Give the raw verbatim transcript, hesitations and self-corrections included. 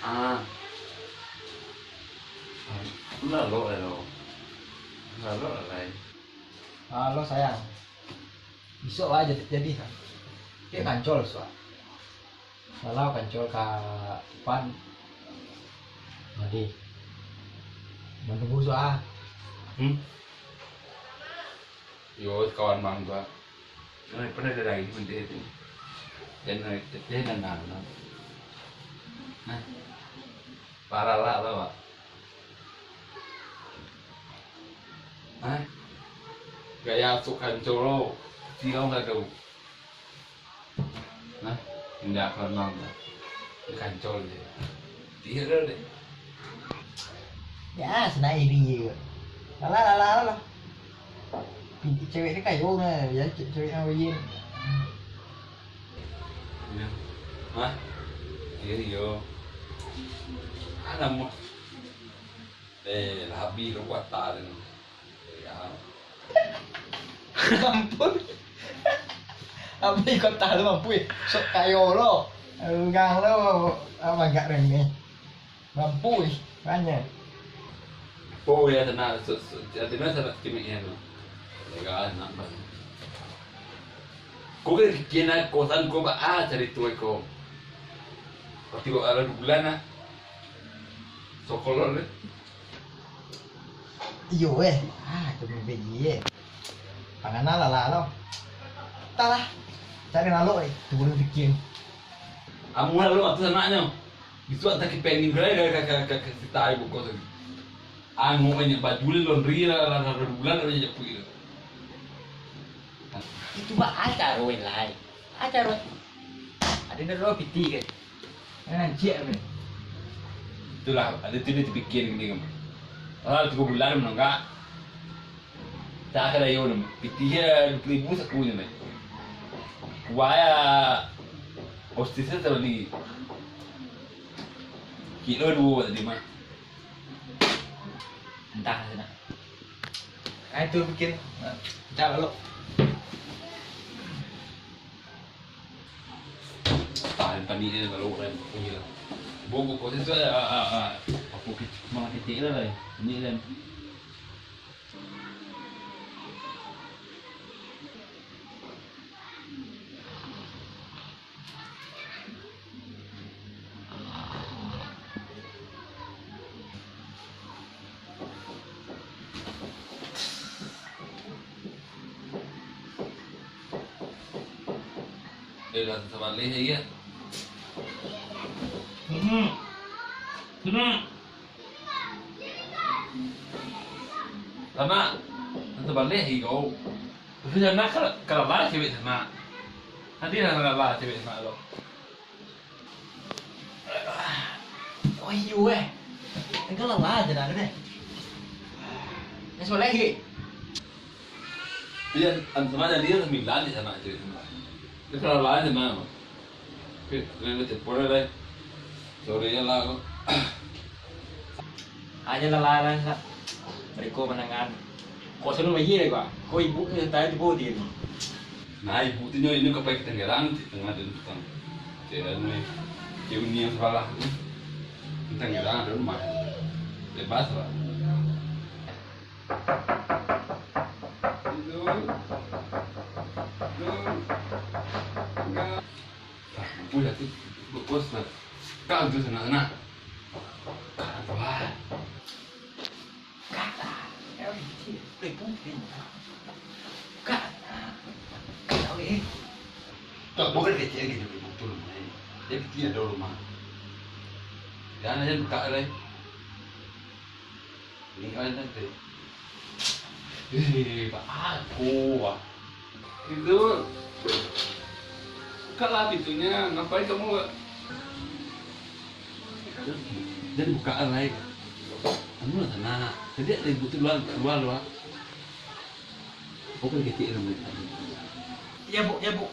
Ah. Lalok lah lo. Lalok lah lai. Halo, sayang. Bisuak lah jadi, jadi. Kek kancol bisuak. Lalau kancol ka Ipan. Jadi. Manunggu bisuak ah. Hmm? Yo, kawan mang tu ah. Nah, pernah ada lagi menteri tu. Dan, eh, dia dah nak, nak. Nah. Parah lah, lah, Pak. Hah? Gaya asuak kancol lo. Silau lah kau. Nah, indak pernah, Pak. Kancol je. Dia dah deh. Ya, senang iri je. Alah, alah, alah, alah. Cewek dia kayo nah, ya, ce-, cewek yang bayi. Iya. Hah? Iya, iya. Ada mah. Eh, lah habis lo kuota tu. Ya. Ampun. Habis kuota tu mampu, eh. Sok kayo lo. Urang lo, ah, bagak remeh. Mampu, ih, banyak. Oh, ya, tenang. So, so, jadi mana sanak cimik ya tu? Lega, nak, Bang. Ko kan kikian lah, kosan ko, Pak. Ah, cari tu, ko. Waktu ko ada bulan, ah. Sokolor, eh. Iyo, eh. Ah, tu mimpi, eh. Pangana lah, lah, lo. Entahlah. Cari lalok, eh. Tu baru bikin. Amuah lo, atu sanaknyo. Bisuak tak kipening gerai ka, ka, ka, ka, ka sita ibu kos lagi. Anu, ini baju ni laundry lah, lah, lah, lah, bulan lah, dia japuik tu. Itu bah acara, weh, lai. Acara. Ada ni lo piti ke? Jangan ciek, weh. Itulah, ada tu dia terpikir gini kan. Ah, tiga bulan menunggak. Tak ada yo, pitih ya dua puluh ribu saku je, meh. Kuah ya, ostisnya terbeli. Kilo dua tadi mah. Entah sana. Ah, itu bikin, eh, entah lalu. Tahan panik dia kalau orang punya lah. Bogor kau sesuai, ah, ah, ah. Apa kecil, malah kecil lah, lah. Ini lah. Eh, dah sabaleh lagi, ya? Hmm. Sini. Sanak, dah sabaleh lagi kau. Tapi sanak kal-, kalala cewek sanak. Nanti dah kalala cewek sanak tu. Oh iyo, eh. Engkau lelah je dah, deh. Yang sebelah lagi. Iya, an-, sama jadi ya, sembilan di sana aja, sembilan. Itu terlalu lain, sembilan, Bang. Oke, ini, ini, cepat deh. Sorry ya lah, aku. Aja lah, lah, lah, lah. Mereka menangan. Kok selalu lagi deh, Pak? Kok ibu ni tadi tu, dia ni? Nah, ibu tu nyo ini ke Tangerang, di tengah dan tukang. Cik anu ni, cik Uni yang sebelah tu. Di Tangerang ada rumah. Bebas lah. Itu. Itu. Enggak. Ah, mampu lah tu. Bos lah. Kau tu sana-sana. Kau buat. Kata, kau ini, eh, putih. Kata, kau ini. Tak, bukan kecil gitu, betul, main. Dia kecil ada rumah. Jangan aja buka, Ray. Ini kau yang tadi. Eh, Pak, aku, Pak. Itu, bukalah pintunya. Ngapain kamu, Pak? Jadi buka lah, eh. Anu lah sana. Tadi ada ibu tu luar, luar, luar. Oke, kecil dulu. Ya, Bu, ya, Bu.